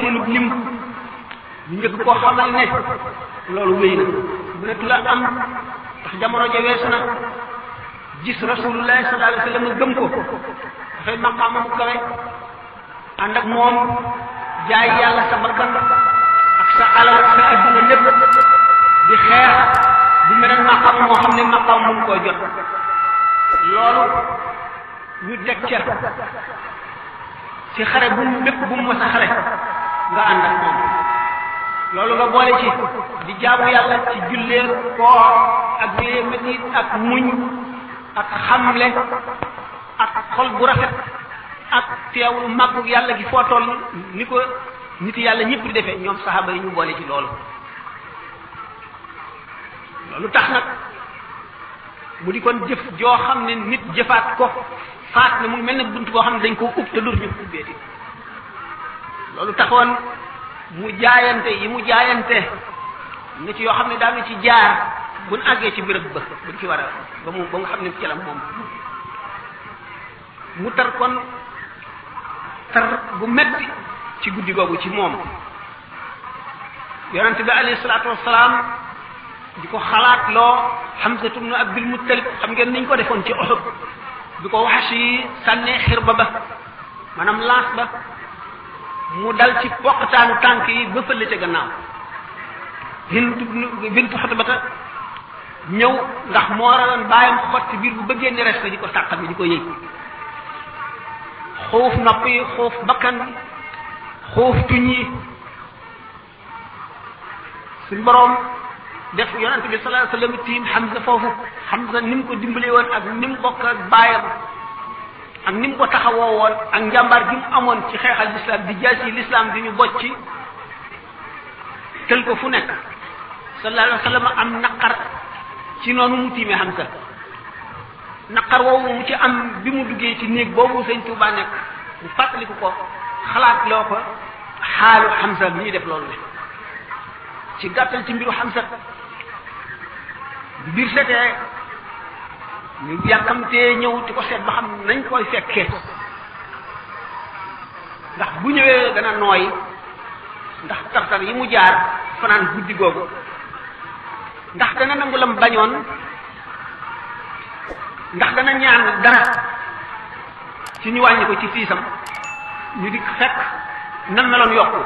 seenu lim ñu njëkk koo xamal ne loolu wéy na mënatu la am ndax jamono ja weesu na gis rasulullah sallallahu alayhi wasallam gëm ko dafay maqaama mu kawe ànd ak moom jaay yàlla sa bakkan ak sa alal ak sa adduna lépp di xeex di meneen maqaama moo xam ne maqaama mun koo jot loolu ñu teg ca ci xare bu mu bépp bu mu mës a xare nga ànd ak moom loolu nga boole ci di jaamu yàlla ci jullee koor ak yee métit ak muñ ak xamle ak xol bu rafet ak teewlu màggu yàlla gi foo toll ni ko nit yàlla ñëpp di defee ñoom saxaaba yi ñu boole ci loolu tax nag mu di kon jëf joo xam ne nit jëfaat ko faat na mu mel ne bunt boo xam ne dañ koo ub te dur ñu ubbeeti loolu taxoon mu jaayante yi mu jaayante na ci yoo xam ne daal na ci jaar buñ àggee ci béréb ba buñ ci war a ba nga xam ne ci la moom mu tar kon tar bu metti ci guddi googu ci moom yonente bi alayhi salaatu wassalaam di ko xalaat loo Hamza ibn Abdul Muttalib xam ngeen niñ ko defoon ci Uhud bi ko Wahshi yi sànnee xirba ba maanaam lance ba mu dal ci poqtaanu tànk yi ba fële ca gannaaw bintu Xutbata ñëw ndax moo waroon bàyyam xotti biir bu bëggee ni reste di ko sàq bi di ko yëy xuuf nopp yi xuuf bakkan bi xuuf tuñ yi suñ boroom def yonente bi sallallahu alayhi wasallam tiim Hamza foofu Hamza ni mu ko dimbale woon ak ni mu bokk ak bàyyam ak ni mu ko taxawoo woon ak njàmbaar gi mu amoon ci xeexal l'islam di jaasi l'islam di ñu bocci tël ko fu nekk sallallahu alayhi wasallam am naqar ci noonu mu tiimee Hamza naqar woowu mu ci am bi mu duggee ci néeg boobu sëñ Tuubaa nekk mu fàttaliku ko xalaat loo ko xaalu Hamza bi ñuy def loolu ne ci gàttal ci mbiru Hamza biir setee ñu yàkkamtee ñëw di ko seet ba xam nañ koy fekkee ndax bu ñëwee dana nooy ndax tartar yi mu jaar fanaan guddi googu ndax dana nangu lam bañoon ndax dana ñaan dara ci ñu wàññi ko ci fiisam ñu di fekk nan meloon yokku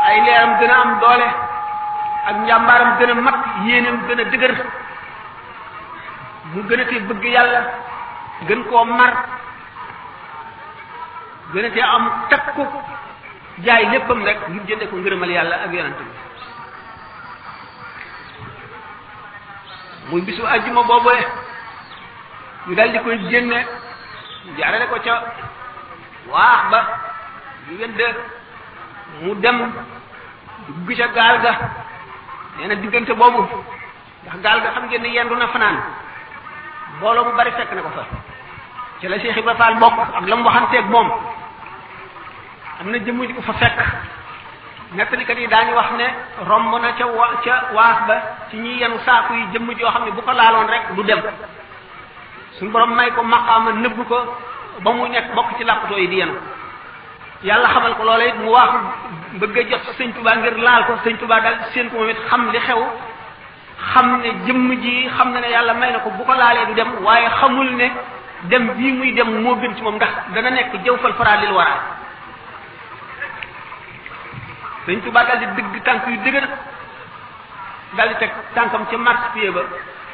ay leeram gën a am doole ak njàmbaaram gën a mat yéeneem gën a dëgër mu gën a tee bëgg yàlla gën koo mar gën a tee am takku jaay léppam rek ngir jënde ko ngërëmal yàlla ak yonante bi muy bisu àjjuma boobu ñu dal di koy génne jaarale ko ca waax ba di wënd mu dem dugg ca gaal ga nee na diggante boobu ndax gaal ga xam ngeen ne yendu na fanaan mbooloo mu bari fekk na ko fa ci la Cheikh Ibra Fall bokk ak la mu waxanteeg moom am na jëmm ji ko fa fekk nettalikat yi daañu wax ne romb na ca waax ba ci ñi yenu saaku yi jëmm joo xam ne bu ko laaloon rek du dem suñu borom may ko maqaama nëbb ko ba mu nekk bokk ci làppatoo yi di yenu yàlla xamal ko loola it mu waaxu bëgg a jot sëñ Tuubaa ngir laal ko sëñ Tuubaa daal seen ko moom it xam li xew xam ne jëmm ji xam na ne yàlla may na ko bu ko laalee du dem waaye xamul ne dem bii muy dem moo gën ci moom ndax dana nekk jëw fal faraa lil waraa sëñ Tuubaa daal di dëgg tànk yu dëgër daal di teg tànkam ca marche-pied ba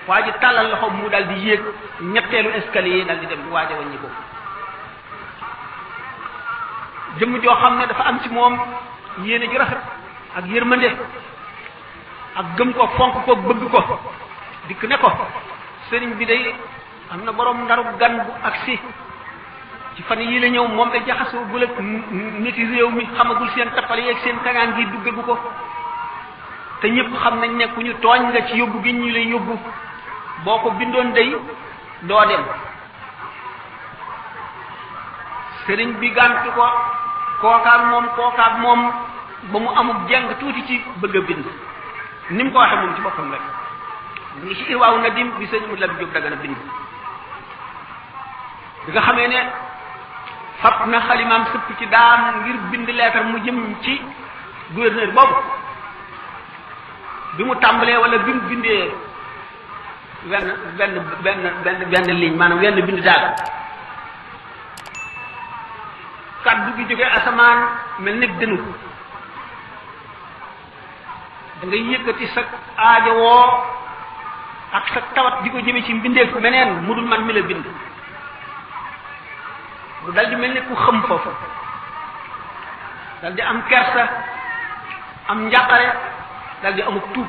waa ji tàllal loxo mu daal di yéeg ñetteelu escalier daal di dem waaja wàññi ko jëmm joo xam ne dafa am ci moom yéene ju rafet ak yërmande ak gëm ko fonk ko bëgg ko dikk ne ko sëriñ bi day am na borom ndaru gan bu agsi ci fan yii la ñëw moom da jaxasoo gul ak niti réew mi xamagul seen tappale yeeg seen kañaan gi duggagu ko te ñëpp xam nañ ne ku ñu tooñ nga ci yóbbu gi ñu lay yóbbu boo ko bindoon day doo dem sëriñ bi gàntu ko kookaak moom ba mu amul jàng tuuti ci bëgg a bind ni mu ko waxee moom ci boppam rek mu ngi ci Irwaaw Nadim bi sëñ mu la bi jóg Dagana bind bi nga xamee ne fab na xalimaam sëpp ci daam ngir bind leetar mu jëm ci gouverneur boobu bi mu tàmbalee wala bi mu bindee benn ligne maanaam wenn bind daal kaddu gi jóge asamaan mel ne dënu da ngay yëkkati sa aajowoo ak sa tawat di ko jëme ci mbindeef meneen mu dul man mi la bind mu dal di mel ne ku xëm foofu dal di am kersa am njàqare dal di amuk tuub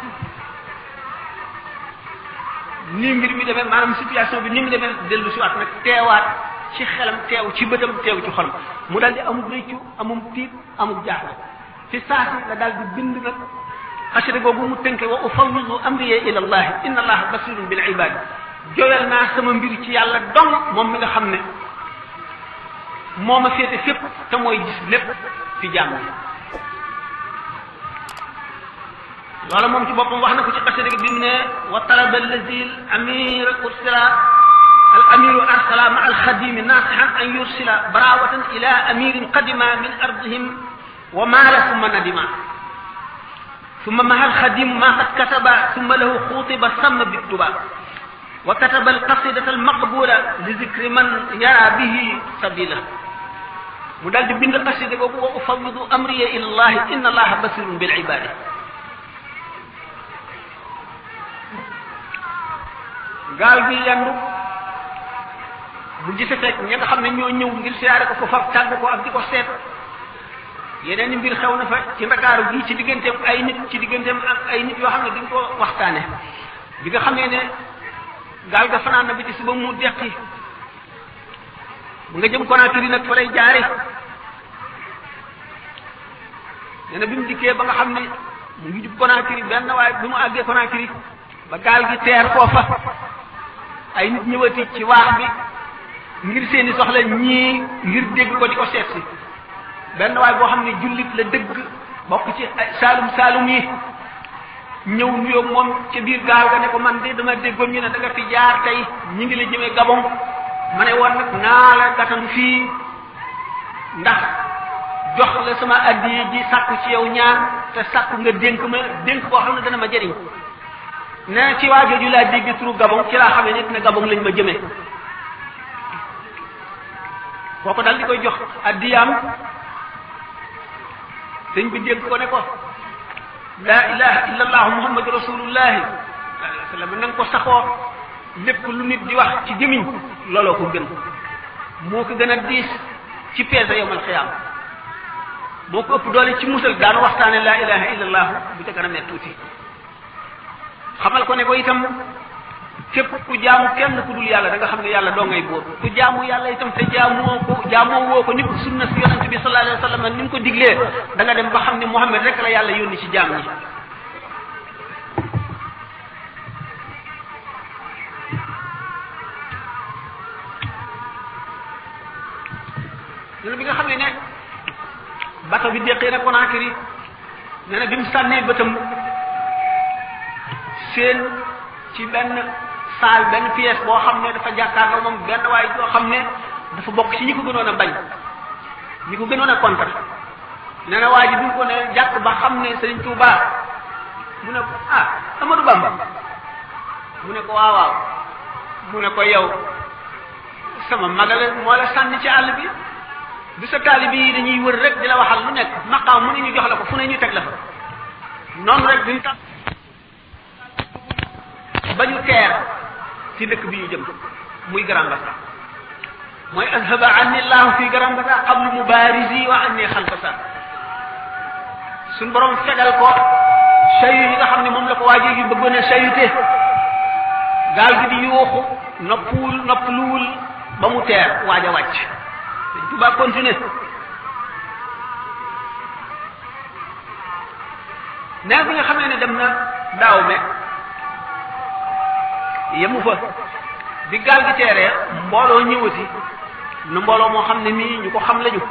ni mbir mi demee maanaam situation bi ni mu demee dellu si waat nag teewaat ci xelam teew ci bëtam teew ci xolam mu dal di amuk réccu amum tiit amuk jaaxle fi saasi la dal di bind nag xasida googu mu tënke wa ufawwidu amriya ila allah inna allaha basirun bil ibad joyal naa sama mbir ci yàlla dong moom mi nga xam ne moo ma féete fépp te mooy gis lépp fi jàmm loola moom ci boppam wax na ko ci xasida gi bi mu ne wa talaba allazi al amir ursila al amiru arsala ma al xadimi nasihan an yursila barawatan ila amirin qadima min ardihim wa maala summa nadima ثم مع الخديم ما قد كتب ثم له خوطب سم بالتبا وكتب القصيدة المقبولة لذكر من يرى به سبيلا مدال دي بند قصيدة بوبو وأفوض أمري إلى الله إن الله بصير بالعباد قال بي يندو bu gisee fekk ñi nga xam ne ñoo ñëw ngir siyaare ko ko fa tàgg ko ak di ko seet yeneen mbir xew na fa ci Ndakaaru gi ci digganteem ay nit ci digganteem ak ay nit yoo xam ne dañ ko waxtaane bi nga xamee ne gaal ga fanaan na bi ci suba mu deqi bu nga jëm Conakry nag fa lay jaari nee na bi mu dikkee ba nga xam ne mu ngi jub Conakry benn waaye bi mu àggee Conakry ba gaal gi teer foofa ay nit ñëwati ci waax bi ngir seeni soxla ñii ngir dégg ko di ko seet si benn waay boo xam ne jullit la dëgg bokk ci saalum yi ñëw nuyoo moom ca biir gaal ga ne ko man de dama déggoon ñu ne da nga fi jaar tey ñi ngi la jëmee Gabon ma ne woon nag naa la gàttandu fii ndax jox la sama addiye ji sàkku ci yow ñaan te sàkku nga dénk ma dénk boo xam ne dana ma jëriñ ne ci waa jooju laa dégg turu Gabon ci laa xamee nit ne Gabon lañ ma jëmee kooko dal di koy jox addiyaam sëñ bi dégg ko ne ko laa ilaha illa allah muhammadu rasulullahi sallallahu alayhi wa sallam na nga ko saxoo lépp lu nit di wax ci gémmiñ looloo ko gën moo ko gën a diis ci peese yowmal xiyaam moo ko ëpp doole ci musal daanu waxtaane laa ilaha illa allah bu ca kanamee tuuti xamal ko ne ko itam képp ku jaamu kenn ku dul yàlla da nga xam ne yàlla doo ngay bóor ku jaamu yàlla itam te jaamoo woo ko ni ko sunna si yonent bi sallallahu alayhi wa sallam ni mu ko diglee da nga dem ba xam ne Muhammad rek la yàlla yónni ci jaam ñi bi nga xam ne bato bi déqee na Conakry nee na bi mu sànnee bëtam seen ci benn saal benn pièce boo xam ne dafa jàkkaarloo moom benn waaye boo xam ne dafa bokk ci ñi ko gënoon a bañ ñi ko gënoon a contre nee na waa ji bi ko ne jàkk ba xam ne Sëriñ Tuuba mu ne ko ah Amadou Bamba mu ne ko waaw waaw mu ne ko yow sama magale moo la sànni ci àll bi du sa taalibi yi dañuy wër rek di la waxal lu nekk maqaam mu ne ñu jox la ko fu ne ñu teg la fa noonu rek duñ tax ba ñu teer ci dëkk bi ñu jëm muy Grand Bassam mooy azhaba anni llahu fi Grand Bassam qablu mubarisi wa anni xalbasa suñ borom fegal ko sayu yi nga xam ne moom la ko waajee gi bëggoon a sayute gaal gi di yuuxu noppaluwul ba mu teer waaj a wàcc Sëñ Tuubaa continué nee bi nga xamee ne dem na daaw me yemu fa bi gaal gi teeree mbooloo ñëwati na mbooloo moo xam ne nii ñu ko xam lañu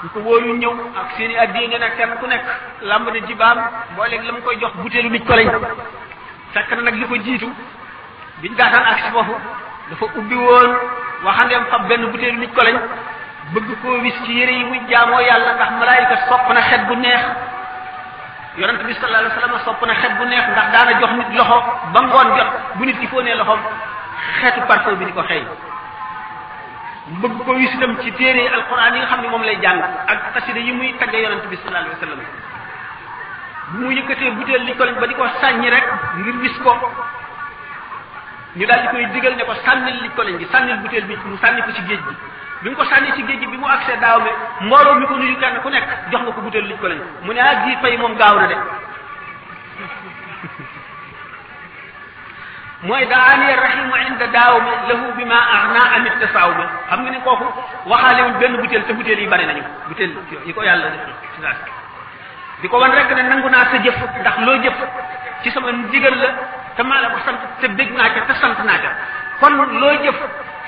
ñu ko wóolu ñëw ak seeni addiye ne nag kenn ku nekk lamb ne jibaam booleeg la mu koy jox butéelu nit ko lañ fekk na nag li ko jiitu biñ daataan ak si foofu dafa ubbi woon waxandeem fab benn butéelu nit ko lañ bëgg koo wis ci yére yi muy jaamoo yàlla ndax malaayika sopp na xet bu neex yonent bi sallallahu alayhi wasallam sopp na xet bu neex ndax daana jox nit loxo ba ngoon jot bu nit ki fóonee loxoom xeetu parfum bi di ko xëy bëgg ko wis itam ci téere alquran yi nga xam ne moom lay jàng ak xasida yi muy tagge yonent bi sallallahu alayhi wasallam bu mu yëkkatee butéel li ko lañ ba di ko sàññi rek ngir wis ko ñu daal di koy digal ne ko sànnil li ko lañ gi sànnil butéel bi mu sànni ko ci géej gi bi mu ko sànni ci géej gi bi mu accès daaw me mbooloo mi ko nuyu kenn ku nekk jox nga ko butéel li ko lañ mu ne ah ji fay moom gaaw na de mooy daani rahimu inda daawmi lahu bima aghna an tasawmi xam nga ne kooku waxaalewul benn butéel te butéel yi bari nañu butéel yi ko yàlla def di ko wan rek ne nangu naa sa jëf ndax loo jëf ci sama ndigal la te maa la ko sant te bég naa ca te sant naa ca kon loo jëf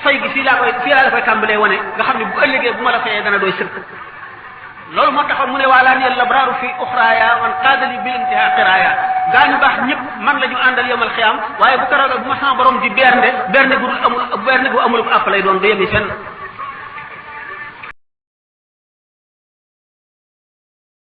fay gi fii laa la koy tàmbalee wane nga xam ne bu ëllëgee bu ma la fayee dana doy sëkk loolu moo taxoon mu ne waalaan yel labraaru fi uxraaya wan qaadali bil intiha qiraaya gaa ñu baax ñëpp man la ñu àndal yomal xiyaam waaye bu keroog bu ma sama borom di bernde gu amul àpp lay doon du yemi fenn